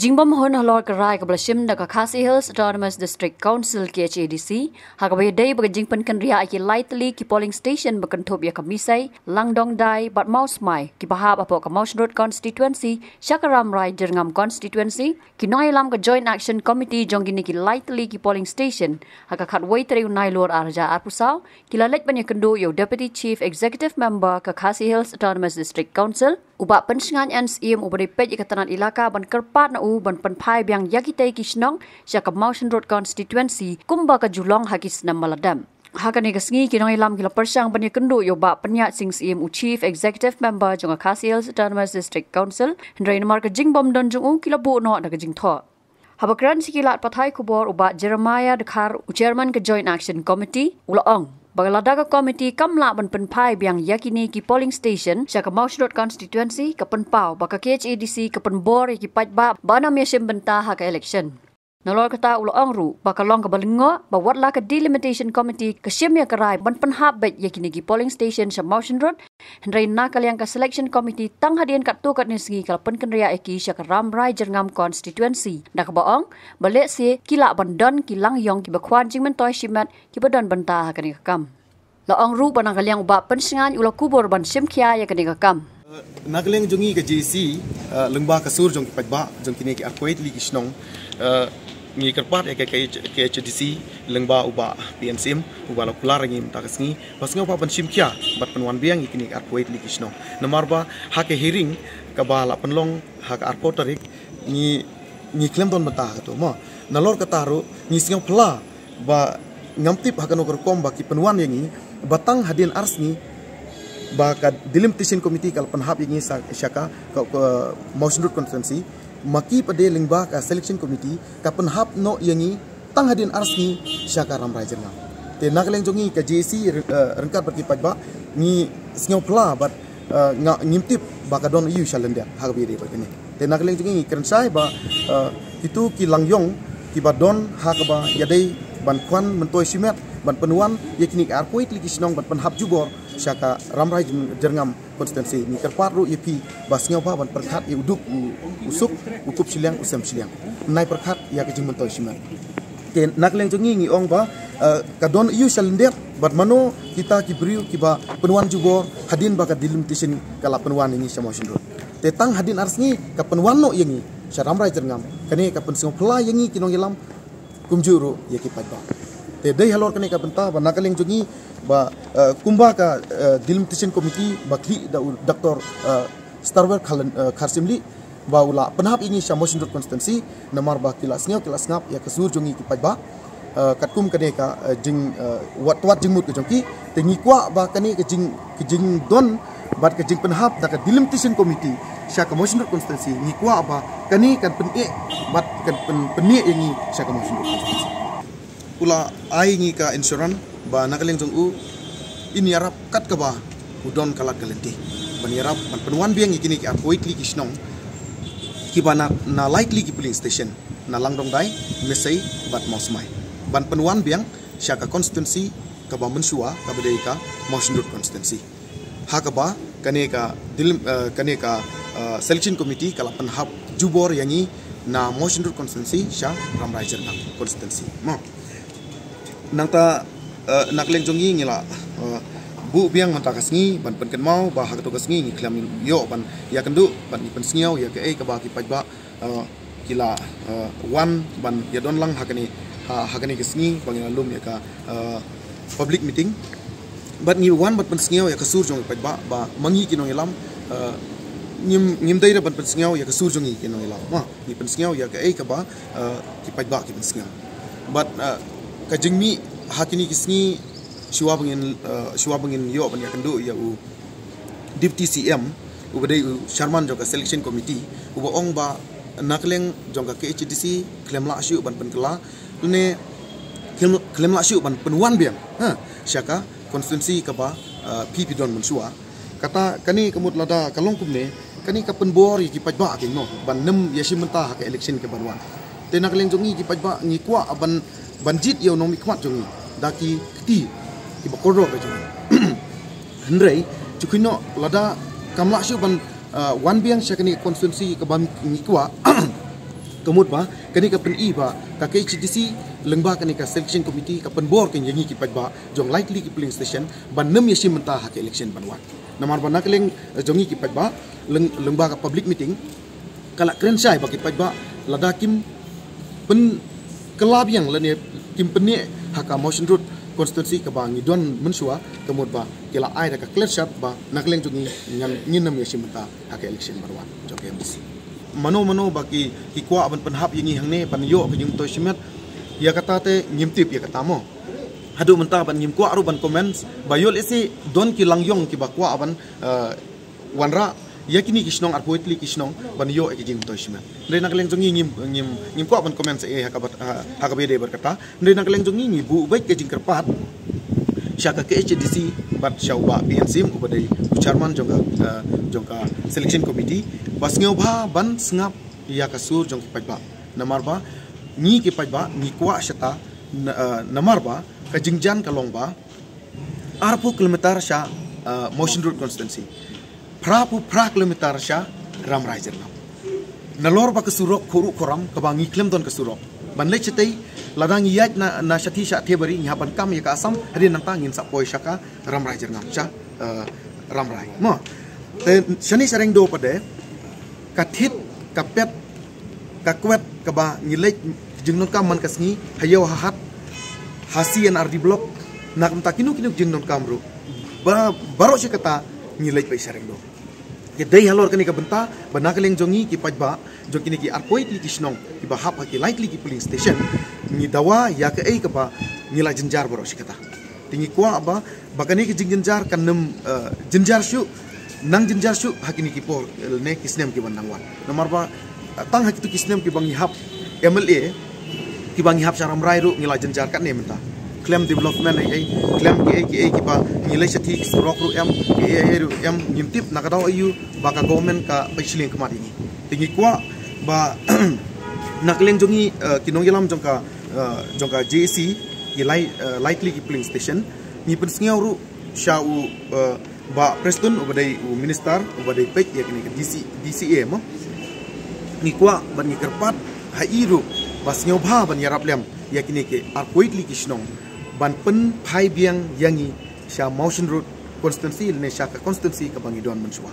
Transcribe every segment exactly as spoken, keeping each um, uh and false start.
Jingbym hun halor ka rai kaba la shim da ka Khasi Hills Autonomous District Council, K H A D C, ha kaba ïadei bad ka jingpynkynriah ïa ki lai tylli ki polling station ba kynthup ïa ka Misei, Langdongdai bad Mawsmai, kiba hap hapoh ka Mawshynrut constituency sha ka Rambrai Jyrngam constituency. Ki nongïalam ka Joint Action Committee jong kine ki lai tylli ki polling station, ha ka khatwei tarik u Nailur arhajar arphew saw, ki la leit ban ïakynduh ïa u Deputy Chief Executive Member ka Khasi Hills Autonomous District Council, u Bah Pynshngain N Syiem, uba dei peit ïa ka tnat elaka, ban kyrpad na u ban pynphai biang ïa kitei ki shnong sha ka Mawshynrut constituency kumba ka ju long ha ki snem ba la dep. Ha kane ka sngi ki nongïalam ki la pyrshang ban ïakynduh ïa u Bah Pynïaid Sing Syiem, u Chief Executive Member jong ka Khasi Hills Autonomous District Council, hynrei namar ka jingbym don jong u, ki la buh noh da ka jingthoh. Haba kren sha ki lad pathai khubor, u Bah Jeremiah Dkhar, u Chairman ka Joint Action Committee, u la ong ba lada ka committee kam lah ban pynphai biang ïa kine ki polling station sha ka Mawshynrut constituency, ka pynpaw ba ka K H A D C ka pynbor ïa ki paidbah ban ym ïashim bynta ha ka election. Nalor kata, u la ong ruh ba ka long kaba lyngngoh ba wat la ka Delimitation Committee ka shim ïa ka rai ban pynhap beit ïa kine ki polling station sha Mawshynrut, hynrei na ka liang ka Selection Committee, tang hadien katto katne sngi ka la pynkynriah ïa ki sha ka Rambrai Jyrngam constituency, da kaba ong ba lehse ki lah ban don ki langïong kiba kwah jingmyntoi shimet kiba don bynta ha kane ka kam. La ong ruh ba na ka liang u Bah Pynshngain u la kubur ban shim khia ïa kane ka kam. Na ka liang jong ngi ka J A C, eh, lyngba ka sur jong ki paidbah jong kine ki arphew wei tylli ki shnong, eh, ngi kyrpad ïa ka K H A D C lyngba u Bah P N Syiem, uba la kular ïa ngi mynta ka sngi, ba sngewbha ban shim khia bad pynwan biang ïa kine ki arphew wei tylli ki shnong. Namar ba ha ka hearing kaba la pynlong ha ka arphew tarik, ngi, ngi khlem don bynta ha kato, mo. Nalor kata ruh ngi sngewphylla ba ngam tip ha kano ka rukom ba ki pynwan ïa ngi, ba tang hadien ar sngi ba ka Delimitation Committee ka la pynhap ïa ngi sha, sha ka, ka, ka Mawshynrut constituency, ma ki pat de lyngba ka Selection Committee ka pynhap noh ïa ngi tang hadien ar sngi sha ka Rambrai Jyrngam. Te na ka liang jong ngi ka J A C, ry-, eh, ryngkat bad ki paidbah, ngi sngewphylla bad, eh, nga ngim tip ba ka don aïu sha lyndet ha kaba ïadei bad kane. Te na ka liang jong ngi ngi kren shai ba, eh, kito ki langïong kiba don ha kaba ïadei ban kwah myntoi shimet ban pynwan ïa kine ki arphew wei tylli ki shnong ban pynhap jubor sha ka Rambrai Jyrngam constituency, ngi kyrpad ruh ïa phi ba sngewbha ban pyrkhat ïa u duk u, u suk, u kup shiliang u sem shiliang. Nai pyrkhat ïa ka jingmyntoi shimet. Te na ka liang jong ngi ngi ong ba, eh, ka don aïu sha lyndet bad mano kita ki briew kiba pynwan jubor hadien ba ka Delimitation ka la pynwan ïa ngi sha Mawshynrut. Te tang hadien ar sngi ka pynwan noh ïa ngi sha Rambrai Jyrngam. Kane ka pynsngewphylla ïa ngi ki nongïalam, kumjuh ruh ïa ki paidbah. Te dei halor kane ka bynta ba na ka liang jong ngi ba, eh, kumba ka, eh, Delimitation Committee ba khlieh da u Doctor, eh, Starwell Khalen-, eh, Kharsimlih, ba u la pynhap ïa ngi sha Mawshynrut constituency, namar ba ki la sngew ki la sngap ïa ka sur jong ngi ki paidbah. Eh, katkum kane ka, eh, jing, eh, wat, wat jingmut ka jong ki, te ngi kwah ba kane ka jing, ka jingdon bad ka jingpynhap da ka Delimitation Committee sha ka Mawshynrut constituency, ngi kwah ba kane kan pyneh bad kan pyn-, pyneh ïa ngi sha ka Mawshynrut constituency. U la ai ngi ka insurance ba na ka liang jong u yn ïarap kat kaba u don ka lad ka lynti ban ïarap ban pynwan biang ïa kine ki arphew wei tylli ki shnong kiba na, na lai tylli ki polling station, na Langdongdai, Misei bad Mawsmai, ban pynwan biang sha ka constituency kaba mynshuwa kaba dei ka Mawshynrut constituency. Ha kaba kane ka Delim-, eh, kane ka, eh, Selection Committee ka la pynhap jubor ïa ngi na Mawshynrut constituency sha Rambrai Jyrngam constituency. Mo. Nangta, eh, na ka liang jong ngi ngi la, eh, buh biang mynta ka sngi ban pynkynmaw ba ha kato ka sngi ngi khlem ïoh ban ïakynduh ban pynsngew ïa kaei kaba ki paidbah, eh, ki la, eh, wan ban ïadon lang ha kane, ha, ha kane ka sngi ba ngi la lum ïa ka, eh, public meeting. Bad ngi wan ban pynsngew ïa ka sur jong ki paidbah ba ma ngi ki nongïalam, eh, ngim, ngim dei da ban pynsngew ïa ka sur jong ngi ki nongïalam. Ma ngi pynsngew ïa kaei kaba, eh, ki paidbah ki pynsngew. Bad, eh, ka jingmih ha kine ki sngi shuwa ba ngin, eh, shuwa ba ngin ïoh ban ïakynduh ïa u Deputy C M, uba dei u Chairman jong ka Selection Committee, uba ong ba na ka liang jong ka K H A D C khlem lah shuh ban pynkylla, lane khlem, khlem lah shuh ban pynwan biang, ha, sha ka constituency kaba, eh, phi phi don mynshuwa. Kata kane ka mut lada ka long kumne, kane ka pynbor ïa ki paidbah ki, mo, ban nym ïashim bynta ha ka election kaban wan. Te na ka liang jong ngi ki paidbah ngi kwah ban, ban jied ïa u nongmihkhmat jong ngi da ki kti kiba kordor ka jong ngi. Hynrei, shu kynnoh lada kam lah shuh ban, eh, wan biang sha kane ka constituency kaba ngi kwah, Ka mut ba kane ka pyni ba ka KHADC lyngba kane ka selection committee ka pynbor ka ïa ngi ki paidbah jong lai tylli ki polling station ban nym ïashim bynta ha ka election ban wan. Namar ba na ka liang, eh, jong ngi ki paidbah, lyng-, lyngba ka public meeting, ka la kren shai ba ki paidbah lada kim pynkylla biang lane kim pyneh ha ka Mawshynrut constituency kaba ngi don mynshuwa, ka mut ba ki la ai da ka klet shad ba na ka liang jong ngi ngan, ngin nym ïashim bynta ha ka election ban wan jong ka MDC. Mano mano ba ki, ki kwah ban pynhap ïa ngi hangne ban ïoh ka jingmyntoi shimet, ïa kata te ngim tip ïa kata mo. Haduh mynta ban ngim kwah ruh ban comment ba ïoh lehse don ki lang ïong kiba kwah ban, eh, wanrah ïa kine ki shnong, arphew tylli ki shnong ban ïoh ïa ki jingmyntoi shimet. Hynrei na ka liang jong ngi ngim, ngim, ngim kwah ban comment sa ei ha kaba, ha, ha kaba ïadei bad kata. Hynrei na ka liang jong ngi ngi buh beit ka jingkyrpad sha ka KHADC bad sha u Bah P N Syiem uba dei u chairman jong ka, eh, jong ka selection committee ba sngewbha ban sngap ïa ka sur jong ki paidbah. Namar ba ngi ki paidbah ngi kwah shata na-, eh, namar ba ka jingjan ka long ba arphew kilometer sha, eh, Mawshynrut constituency. Phraphew phra kilometer sha Rambrai Jyrngam. Nalor ba ka surok khuruh khuram kaba ngi khlem don ka surok. Ban leit shatei, lada ngi ïaid na, na shathie sha Thebari ngi hap ban kam ïa ka Assam, hadien nangta ngin sa poi sha ka Rambrai Jyrngam, sha, eh, Rambrai. Mo. Te shane sha Rengdo pat de, ka thied, ka pet, ka kwet kaba ngi leit jingdonkam man ka sngi, ha ïew ha hat, ha C and R D block, na ka bynta kino kino jingdonkam ruh. Ba, baroh shi katta ngi leit beit sha Rengdo. Te dei halor kane ka bynta ba na ka liang jong ngi ki paidbah jong kine ki arphew tylli ki shnong kiba hap ha ki lai tylli ki polling station, ngi dawa ïa kaei kaba ngi la jynjar baroh shi katta. Te ngi kwah ba, ba kane ka jingjynjar kan nym, eh, jynjar shuh, nang jynjar shuh ha kine ki por, eh, ne ki snem kiban nang wan. Namar ba, eh, tang ha kito ki snem kiba ngi hap MLA, kiba ngi hap sha Rambrai ruh ngi la jynjar katne mynta. Khlem development ei ei, khlem kiei kiei kiba ngi leit shathie ki surok ruh em, kiei ei ruh em, ngim tip na ka daw aïu ba ka government ka peit shiliang khmat ïa ngi. Te ngi kwah ba na ka liang jong ngi, eh, ki nongïalam jong ka, eh, jong ka JAC, ki lai, eh, lai tylli ki polling station, ngi pynsngew ruh sha u, eh, Bah Prestone uba dei u minister uba dei peit ïa kane ka DC, DCA mo. Ngi kwah bad ngi kyrpad ha i ruh ba sngewbha ban ïarap lem ïa kine ki arphew tylli ki shnong ban pynphai biang ïa ngi sha Mawshynrut constituency lane sha ka constituency kaba ngi don mynshuwa.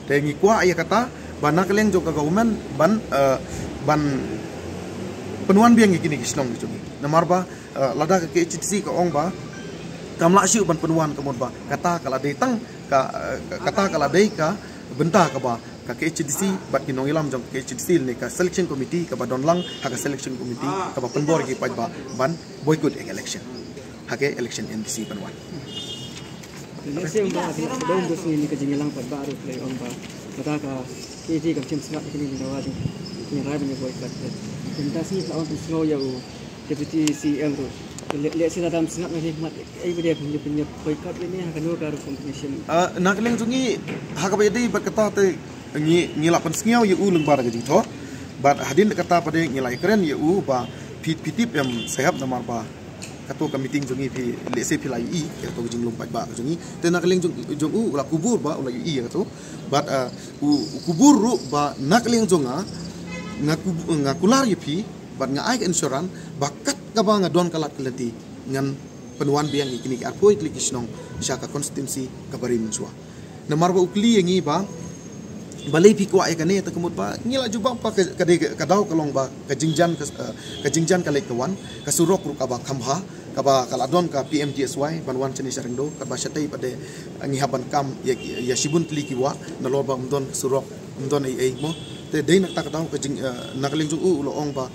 Te ngi kwah ïa kata ba na ka liang jong ka government ban, eh, ban pynwan biang ïa kine ki shnong ki jong ngi. Namar ba, eh, lada ka KHADC ka ong ba kam lah shuh ban pynwan, ka mut ba kata ka la dei tang ka, eh, ka, kata ka la dei ka bynta kaba ka KHADC bad ki nongïalam jong ka KHADC lane ka selection committee kaba don lang ha ka selection committee kaba pynbor ïa ki paidbah ban boycott ïa ka election. Ha ka election MDC ban wan. Lehse ong ba ka dei ong ba sngi ne ka jingïalang paidbah ruh ka dei ong ba lada ka KHADC kam shym sngap ïa kane, ngi dawa jingïalang ban ïa boycott. Te mynta sngi ka la ong pynsngew ïa u Deputy CEM ruh. Le-, lehse lada ym sngap na ka jingkhmat, ei ba dei pyn-, pyn-, boycott ïa ne ha kano ka rukom pynïashim. Ah, na ka liang jong ngi ha kaba ïadei bad kata te ngi, ngi la pynsngew ïa u lyngba da ka jingthoh. Bad hadien da kata pat de ngi la ïakren ïa u ba phi, phi tip em Saheb, namar ba kato ka meeting jong ngi phi lehse phi la ïohi ïa kato ka jinglong paidbah ka jong ngi. Te na ka liang jong, jong u, u la kubur ba u la ïohi ïa kato. Bad, ah, u, u kubur ruh ba na ka liang jong nga, nga kub-, nga kular ïa phi bad nga ai ka assurance ba kat kaba nga don ka lad ka lynti ngan pynwan biang ïa kine ki arphew tylli ki shnong sha ka constituency kaba ri mynshuwa. Namar ba u kylli ïa ngi ba balei phi kwah ïa kane, te ka mut ba ngi la jubab ba ka, ka dei ka daw ka long ba ka jingjan ka, eh, ka jingjan ka leit ka wan, ka surok ruh kaba kham bha, kaba ka la don ka PMGSY ban wan shane sha Rengdo, kaba shatei pat de, eh, ngi hap ban kam ïa, ïa shibun tylli ki wah, nalor ba ym don ka surok, ym don ei ei mo. Te dei na kata ka daw ka jing, eh, na ka liang jong u u la ong ba,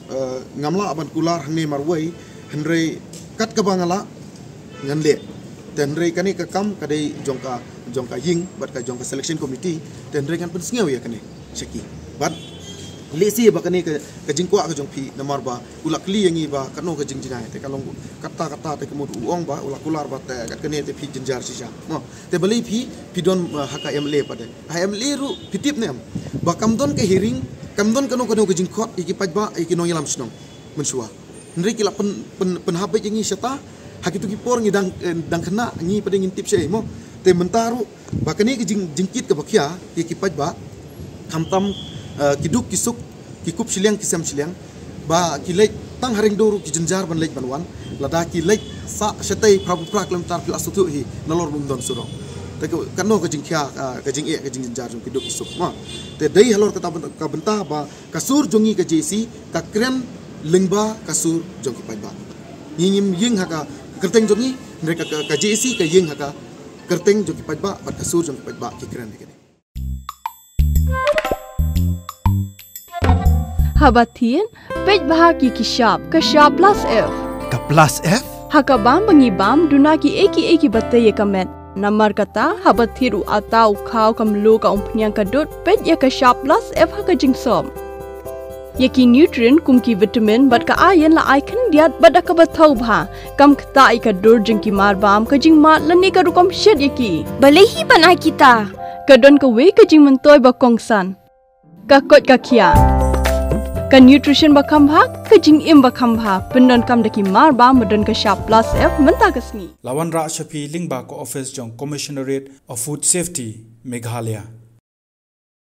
eh, ngam lah ban kular hangne marwei, hynrei kat kaba nga lah ngan leh. Te hynrei kane ka kam ka dei jong ka, jong ka ïing bad ka jong ka selection committee, te hynrei ngan pynsngew ïa kane sha ki. Bad lehse ba kane ka, ka jingkwah ka jong phi, namar ba u la kylli ïa ngi ba katno ka jingjngai, te ka long kata kata, te ka mut u ong ba u la kular ba te kat kane te phi jynjar shisha mo. Te balei phi, phi don, uh, ha ka MLA pat de? Ha MLA ruh phi tip ne em ba kam don ka hearing, kam don kano kano ka jingkhot ïa ki paidbah, ïa ki nongïalam shnong mynshuwa. Hynrei ki la pyn, pyn, pynhap beit ïa ngi shata ha kito ki por, ngi dang, eh, dang khynnah, ngi pat de ngim tip shaei mo. Te mynta ruh ba kane ka jing, jingkit kaba khia ïa ki paidbah, khamtam, eh, ki duk ki suk ki kup shiliang ki sem shiliang, ba ki leit tang ha ring dur ki jynjar ban leit ban wan, lada ki leit sa shatei phra phra kilometer ki la suthu hi nalor bym don surok. Te ka kano ka jingkhia, ah, ka jingeh ka jingjynjar jong ki duk ki suk ma. Te dei halor kata bynta, ka bynta ba ka sur jong ngi ka J A C ka kren lyngba ka sur jong ki paidbah. Ngi ngim ïeng ha ka kyrteng jong ngi, hynrei ka, ka, ka J A C ka ïeng ha ka kyrteng jong ki paidbah bad ka sur jong ki paidbah ki kren hi kane. Haba thied, peit bha ki ki shap, ka shap plus F. Ka plus F? Ha ka bam ba ngi bam, duna ki ei ki ei kiba tei ïa ka met. Namar kata, haba thied u atta, u khaw, ka mluh, ka umphniang, ka dud, peit ïa ka shap plus F ha ka jingsop. Ïa ki nutrient kum ki vitamin bad ka iron la ai khyndiat bad da kaba thaw bha. Kam ktah ïa ka dur jong ki mar bam, ka jingmad lane ka rukom shet ïa ki. Balei hi ban ai kita? Ka don kawei ka jingmyntoi ba kongsan. Ka koit ka khiah. Ka nutrition ba kham bha, ka jingim ba kham bha. Pyndonkam da ki mar bam ba don ka shap plus F mynta ka sngi. La wanrah sha phi lyngba ka office jong Commissionerate of Food Safety, Meghalaya.